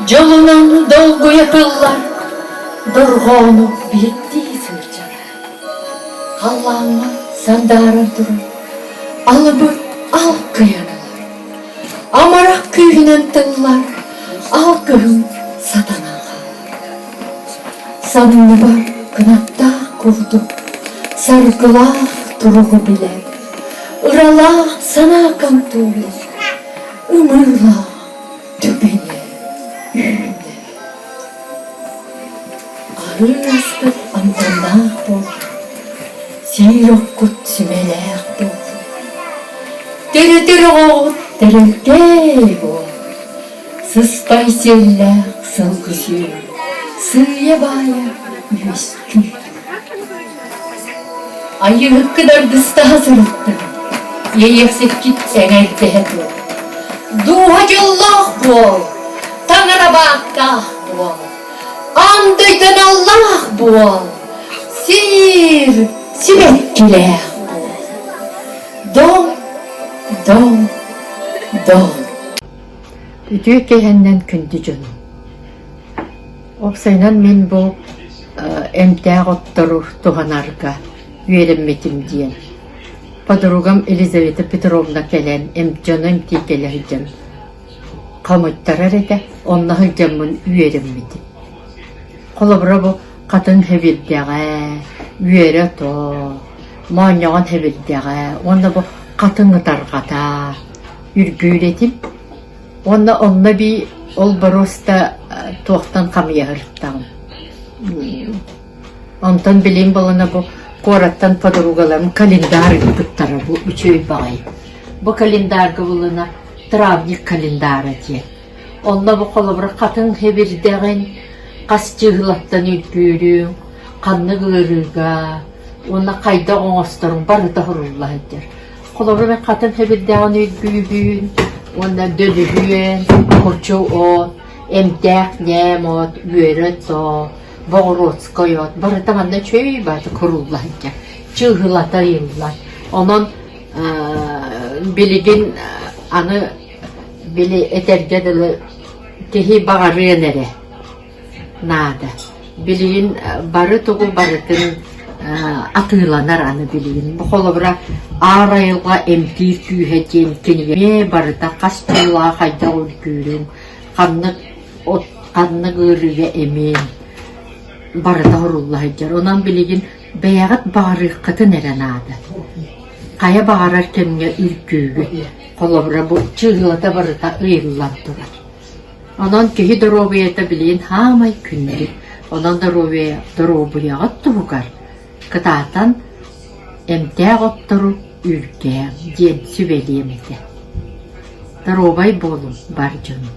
Дьолунан долгуйа тыллар, дорҕоону биирдии сылдьар. Халлааҥҥа сандааран турар, алыбы алкыйан ылар. Амарах күүһүнэн тыллар, алгыһын сатанан хаалар. Санныбар кынаттаах курдук, саргылаах туругу билэр, ыралаах санаа хонтуолар, ымыылаах түгэнэ үүнэр. Арыы аспыт амтаннаах буоллун, сиир оккут сүмэлээх буоллун, Төрөтөр оҕоҕут төрөлкөй буол, сыспай сиэллээх сылгы сүөл, сыыйа-баайа үөскүү. Айыыһыккын аргыстаһа сырыттыҥ, иэйиэхсиккит эҥэрдэһэ тур. Дууһа дьоллоох буол, таҥара бааттаах буол, аан дойду аналлаах буол, сир сибэккилээх буол. Дом, дом, дом. Үтүө киэһэннэн күндү дьонум. Уопсайынан мин бу эмтээх оттору туһанарга үөрэммитим диэн. Подругам Елизавета Петровна кэлэн дьоно эмтии кэлэ сылдьан хомуйтарар этэ, онно сылдьаммын үөрэммитим. Холобура бу хатыҥ сэбирдэҕэ, үөрэ ото, моонньоҕон сэбирдэҕэ уонна бу хатыҥ ытарҕата үргүүр этим. Уонна онно эбии ол боруоста туохтан хамыйаһыртаҕым. Онтон билигин буолана бу куораттан подругаларым календарь ыыппыттара бу үчүгэй баҕайы. Бу календарга булана травник календара диэн. Онно бу холобура хатыҥ хэбирдэҕин, хас чыыһылаттан үргүүрүҥ, ханнык ыарыыга уонна хайдах оҥосторуҥ барыта сурулла сылдьар. Холобура мен хатыҥ хэбирдэҕин үргүүбүн уонна дөлүһүөн, кучу от, эмтээх ньээм от, үөрэ ото, боҕуруоскай от барыта манна үчүгэй баҕайытык курулла сылдьар, чыыһылата ыйыллар. Онон билигин аны били этэргэ дылы киһи баҕарыан эрэ наада. Билигин бары тугу барытын атыыланар аны билигин. Бу холобура Аар айылҕа эмтиир күүһэ диэн кинигэ барыта хас тыллаах хайдах үргүүрүн, ханнык от ханнык ыарыыга эмиэн барыта сурулла сылдьар. Онон билигин бэйэҕит баҕарыаххытын эрэ наада. Хайа баҕарар кэмҥэ үргүүгүт. Холобура бу чыыһылата барыта ыйыллан турар. Онон киһи доруобуйата билигин саамай күндү. Онон доруобуйа доруобуйаҕыт туһугар кытаатан эмтээх оттору үргээҥ диэн сүбэлиэм этэ. Доруобай буолуҥ бар дьонум.